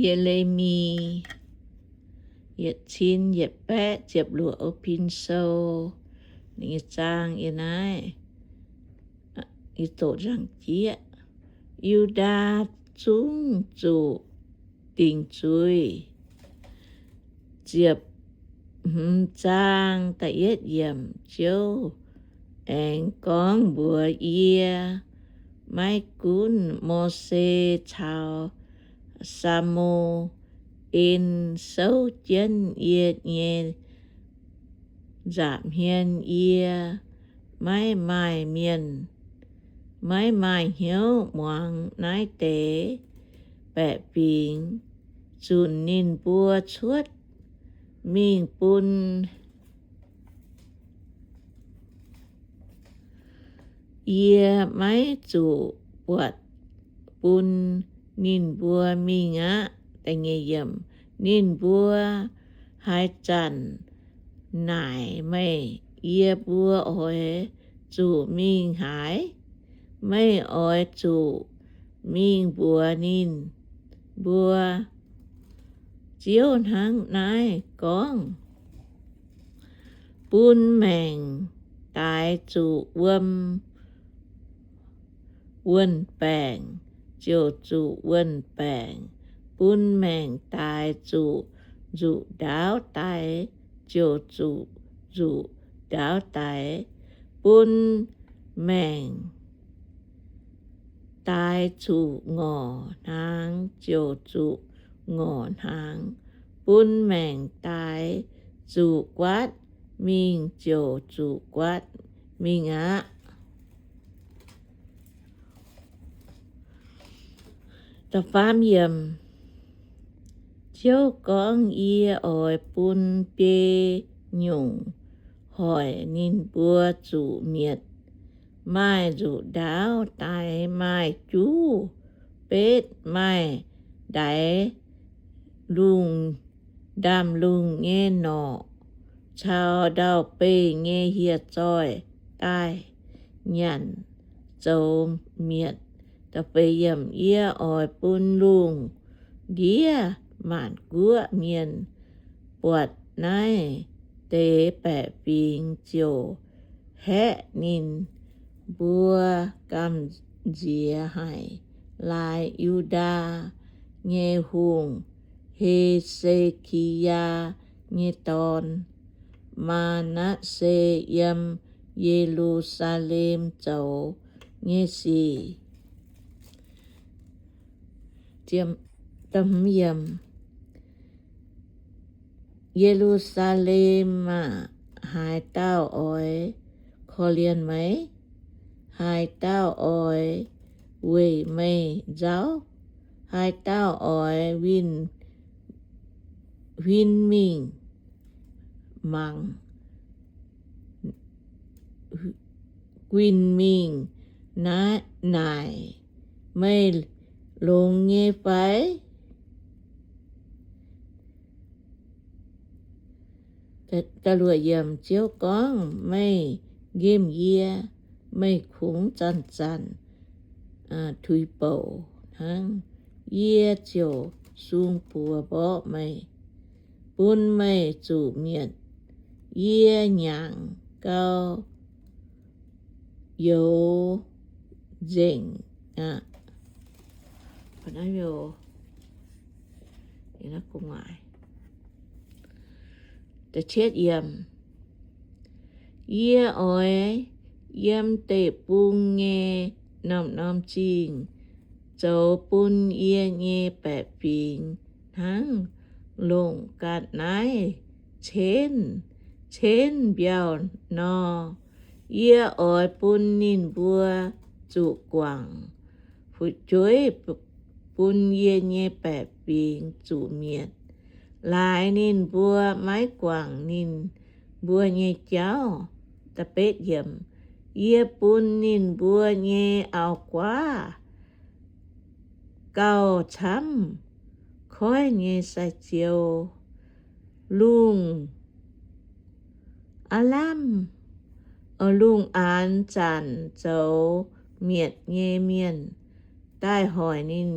Ye^le^mi yietc cin yietc baeqv ziepc luoqc, O^pin Sou. Ninh nyei zaang yiem naaiv, yie doqc nzangc jieqv. Yu^ndaa zungv zuqc dingc zuiz. Ziepc hmz zaang da'yietv yiemc. Ziouv aengx gorngv mbuox yie, maiv gunv Mose caux Saa^mu^en souv jienv yie nyei nza'hmien, yie maiv maaih mienh, maiv maaih hnyouv muangx naaiv deix baeqc fingx, zunc ninh mbuo cuotv mingh bun yie maiv zuqc buatc bun ninh mbuo mingh aqv. Ninh mbuo haaix zanc naaic meih, yie mbuo oix zuqc mingh haaix? Meih oix zuqc mingh mbuox ninh mbuo, Ziouv hnangv naaiv gorngv, bun maengc daix zuqc wuom wuon-baengc, ziouc zuqc wuon-baengc. Bun maengc daix zuqc nzuqc ndaauv daix, ziouc zuqc nzuqc ndaauv daix. Bun maengc daix zuqc ngorc hnaangx, ziouc zuqc ngorc hnaangx. Bun maengc daix zuqc guaatv mingh, ziouc zuqc guaatv mingh aqv. Ziouv gorngv, Yie oix bun biei nyungc hoic ninh mbuo zuqc mietc, maaih nzuqc ndaauv daix, maaih juv betv, maaih ndaix lungh, ndaamv-lungh nyei norqc, caux ndau-beih nyei hieh zoih daaih nyanc zoux mietc. Yie oix bun lungh ndiev maanc guoqv mienh buatc naaiv deix baeqc fingx ziouc haeqv ninh mbuo gamh nziex haic. Laaix Yu^ndaa nyei hungh, He^se^ki^yaa nyei dorn, Maa^natv^se, yiem Ye^lu^saa^lem zoux nyei sic. Ye^lu^saa^lem aah! Haaix dauh oix korv-lienh meih? Haaix dauh oix weic meih nzauh? Haaix dauh oix huin mingh mangc, guinh mingh naaic, Meih longx nyei fai? Ziouv gorngv, Meih nqemh yie, meih kungx zanc-zanc tuix bouc hnangv. Yie ziouc sung buoz mborqv meih, bun meih zuqc mietc. Yie nyaangc gau youz nzengc aqv. Yie oix yiem deic-bung nyei norm-norm zingh zoux bun yie nyei baeqc fingx hnangv longc ga'naaiv cenv, cenv mbiauh nor. Yie oix bun ninh mbuo zuqc guangc fu'jueiv bun yie nyei baeqc fingx zuqc mietc, laaix ninh mbuo maiv guangc ninh mbuo nyei jauv. Yie bun ninh mbuo nyei auv-guaav gauh camv koiv nyei sai-ziou, lungh aav lamh, lungh aanx zanc zoux mietc nyei mienh daaih hoic ninh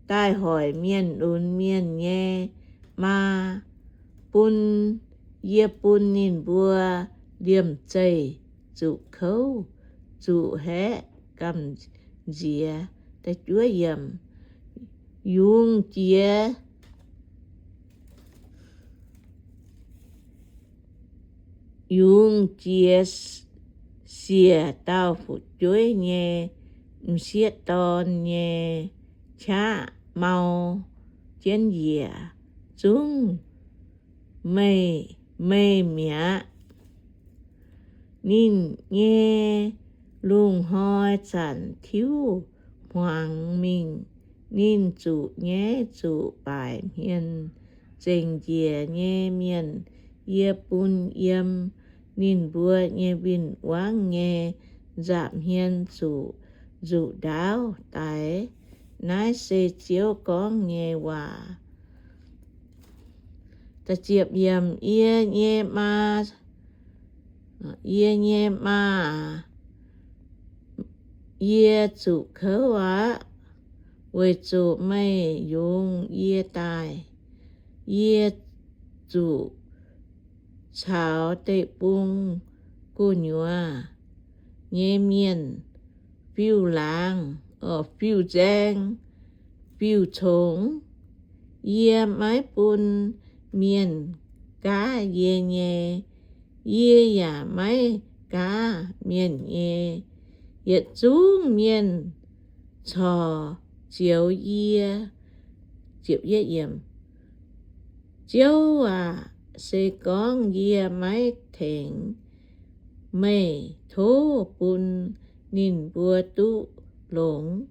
daaih hoic mienh lunx mienh nyei maa, bun yie bun ninh mbuo liemh zeih zuqc kouv, zuqc haeqv gamh nziex. Yungz jiex Yungz jiex siec dauh fu'jueiv nyei m'sieqv dorn nyei qaqv mau jienv njiec, zungv meih mi'aqv. Ninh nyei lungh hnoi zanc tiuv hmuangx mingh, ninh zuqc nyaiv zuqc baaic hmien zengc njiec nyei mienh, yie bun yiem ninh mbuo nyei win-wangv nyei nza'hmien zuqc nzuqc ndaauv daix. Naaiv se Ziouv gorngv nyei waac. Yie nyei maa, yie nyei maa, yie zuqc kouv aqv, weic zuqc meih yungz yie daaih. Yie zuqc caux deic-bung gu'nyuoz nyei mienh fiuv-laangz, fiuv-nzaeng, fiuv-congx. Yie maiv bun mienh gaav yie nyei, yie yaac maiv gaav mienh nyei. Yietc zungv mienh corc zioux yie. Ziouv aac, se gorngv yie maiv tengx meih, tov bun ninh mbuo duqv longx,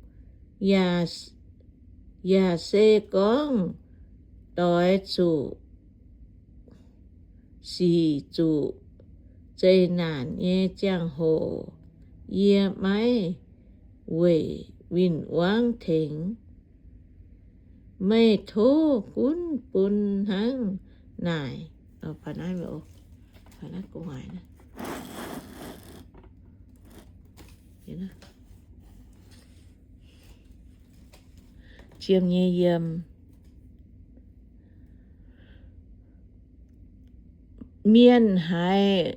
yaac se gorngv doix zuqc sic zuqc zeqc naanc nyei ziangh hoc, yie maiv weic win-wangv tengx meih. Tov gunv bun hnangv naaic. Mienh haiz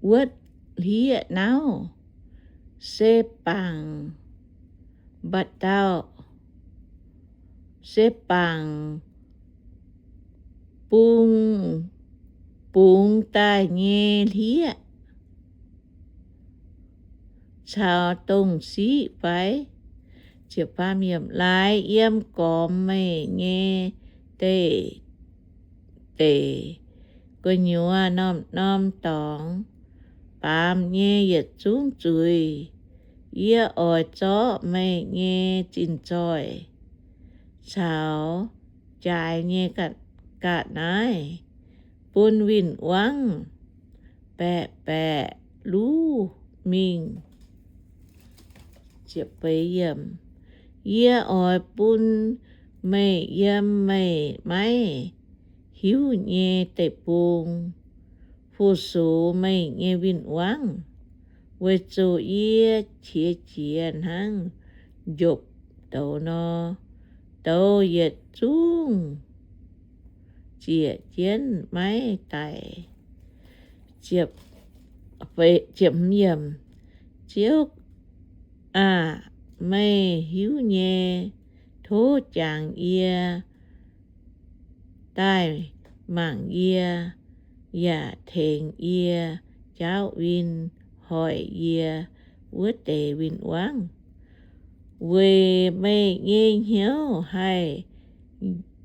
wuotv hlieqv nauv, se bangc mba'dauh, se bangc bungx, bungx daaih nyei hlieqv caux dongh siqv fai? Laaix yiem gormx meih nyei deic, deic gu'nyuoz norm-norm dorngx, baamz nyei yietc zungv zuiz. Yie oix zorqv meih nyei zinh zoih caux jaaix nyei ga'naaiv bun win-wangv baeqc baeqc luv mingh. Yie oix bun meih yiem meih maiv hiuv nyei deic-bung fu-sux meih nyei win-wangv, weic zuqc yie qiex jiez hnangv njopv douz nor, douz yietc zungv ziec jienv maiv daic. Ziouv aah, meih hiuv nyei, tov jangx yie, daaih mangc yie, yaac tengx yie jaauv win, hoic yie wuov deix win-wangv. Weic meih nyei hnyouv haih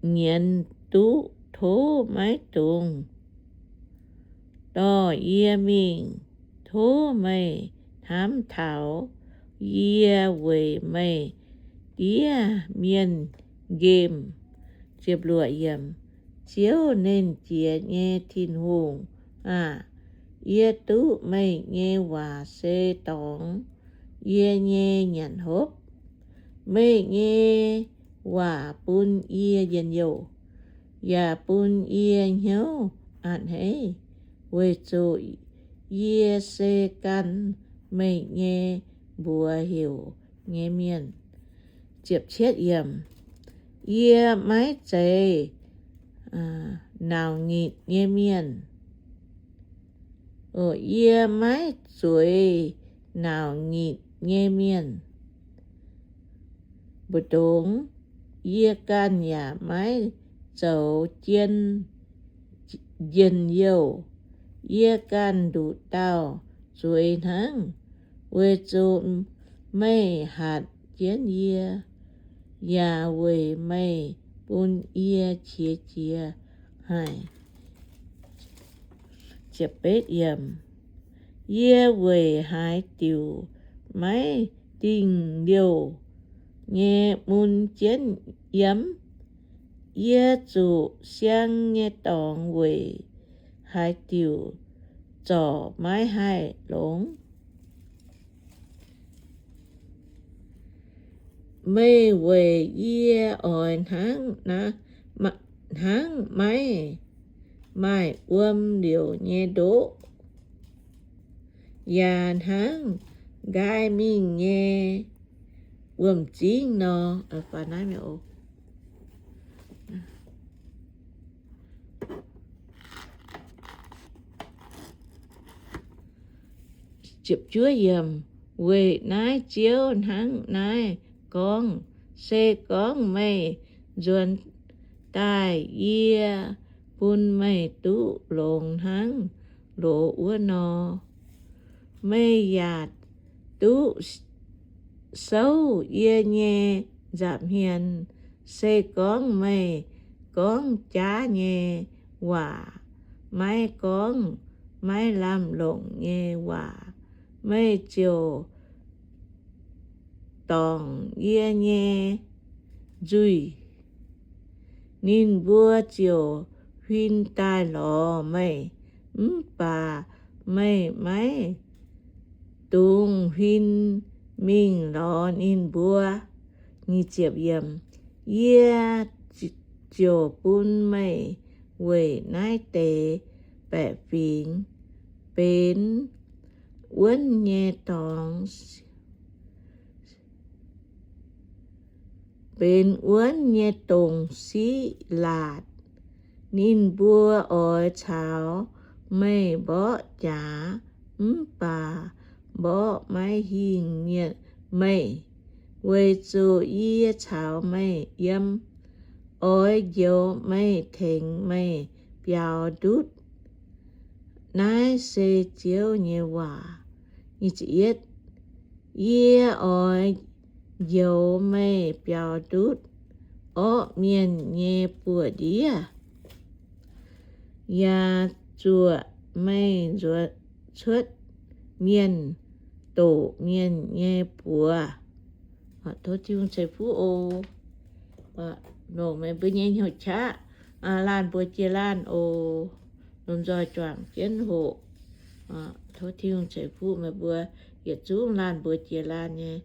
nyienz duqv, tov maiv dungx dorh yie mingh. Tov meih hnamv taux yie weic meih diev mienh nqemh. Ziouv, Nernh Jiex nyei Tin-Hungh aah! Yie duqv meih nyei waac se dorngx yie nyei nyanc hopv. Meih nyei waac bun yie njien-youh, yaac bun yie hnyouv a'hneiv, weic zuqc yie se gan meih nyei mbuox heuc nyei mienh. Yie maiv zeiz nauc nyitc nyei mienh. Yie maiv zueiz nauc nyitc nyei mienh. Mbu'ndongx yie ganh yaac maiv zoux jien, njien-youh. Yie ganh nduqc dauh zueiz hnangv, weic zuqc meih hatc jienv yie, yaac weic meih bun yie qiex jiez haic. Yie weic haaix diuc maiv dingh liouh nyei mun jienv yiem? Yie zuqc siang nyei dorngx weic haaix diuc zorc maiv haih longx? Meih weic yie oix hnangv, hnangv maiv maaih wuom liouc nyei ndoqv, yaac hnangv nqaai mingh nyei wuom-zingv nor. Weic naaiv Ziouv hnangv naaiv gorngv, Se gorngv meih nzuonx daaih, yie bun meih duqv longx hnangv loz wuov nor, meih yaac duqv souv yie nyei nza'hmien. Se gorngv meih gorngv jaav nyei waac, maiv gorngv maiv lamh longc nyei waac, meih ziouc dorngc yie nyei nzuih. Ninh mbuo ziouc huin daaih lorz meih, mv baac meih maiv dungx huin mingh lorz ninh mbuo. Yie ziouc bun meih weic naaiv deix baeqc fingx benx wuonv nyei dorngx, benx wuonv nyei dongh siqv laatc. Ninh mbuo oix caux meih mborqv jaax, mv baac mborqv maiv hingh meih, weic zuqc yie caux meih yiem, oix njoux meih tengx meih biaux ndutv. Naaiv se Ziouv nyei waac. Yie oix njoux meih biaux ndutv orqv mienh nyei buoz-ndiev, yaac zuoqc meih nzuonx cuotv mienh doqc mienh nyei buoz. Tov Tin-Hungh ceix fuqv oc. Longc meih mbuo nyei hnyouv qaqv laanh mbuox jiex laanh oc. Lomh nzoih juangc jienv hoqc. Tov Tin-Hungh ceix fuqv meih mbuo yietc zungv laanh mbuox jiex laanh nyei.